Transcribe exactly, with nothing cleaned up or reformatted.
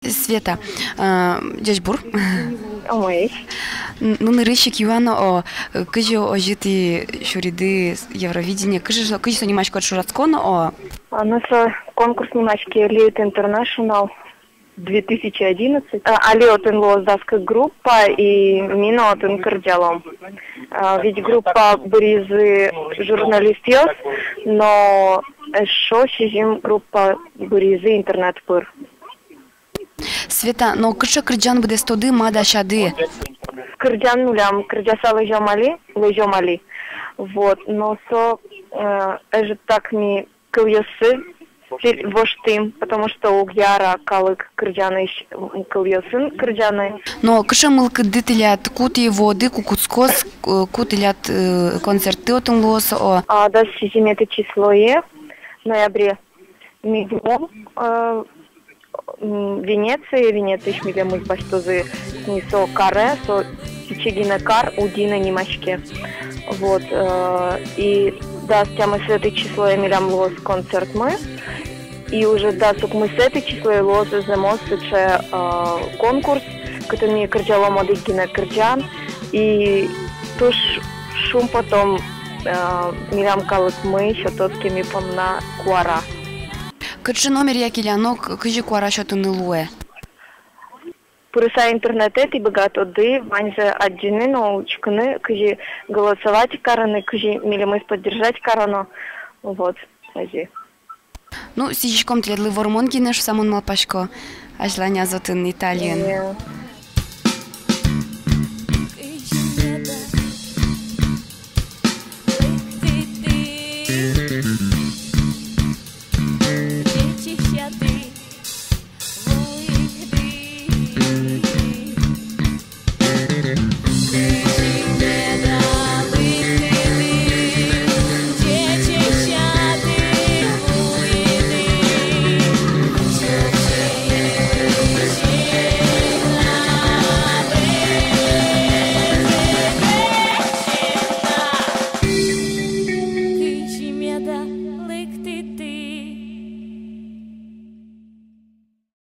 Света, э, ӟечбур. Умоесь. Н-, ну, нырысь ик юано, о, кызьы озьы тӥ сюриды Евровидение, кызьы со, кызьы со нимаське, кыӵе ужрадскон, о? А, ну, со конкурс нимаське Elite International две тысячи одиннадцать. А, али отын луоз дас кык группа, и ми но отын кырӟалом. А, вить группа быръизы журналистъёс, но эшшо сизьым группа быръизы интернет пыр. Света, но кыӵе кырӟан быдэстоды, ма дасяды? Кырӟан милям, кырӟаса лэзём али, лэзём али. Вот, но со, э, ӧжытак ми кылъёссы пе-, воштӥм, потому что уг яра калык кырӟанысь, м, кылъёсын кырӟаны. Но кыӵе мылкыдды тӥляд, ку тӥ вуоды, ку кутскоз, э, ку тӥляд, э, концертты отын луоз, о? А, дас сизьыметӥ числое, ноябре, ми вуом, э, м, Венеция, Венециысь милемыз басьтозы ни со каре, со пичи гинэ кар, Удине нимаське. Вот, э, и дас тямысэтӥ числое милям луоз концертмы, и уже дас укмысэтӥ числое луоз зэмос сыӵе, э, конкурс, кытын ми кырӟалом одӥг гинэ кырӟан, и туж шумпотом, э, милям калыкмы сётоз ке ми понна куара. Кыӵе номер я келяно, к-, кызьы куара сётыны луэ? Пырыса интернетэ, тӥ быгатоды ваньзэ адӟыны но учкыны, кызьы голосовать карыны, кызьы милемыз поддержать кароно. Вот, озьы. Ну, сӥзиськом тӥледлы вормон гинэ шуса, мон малпасько, азьланяз отын, Италиын. Э,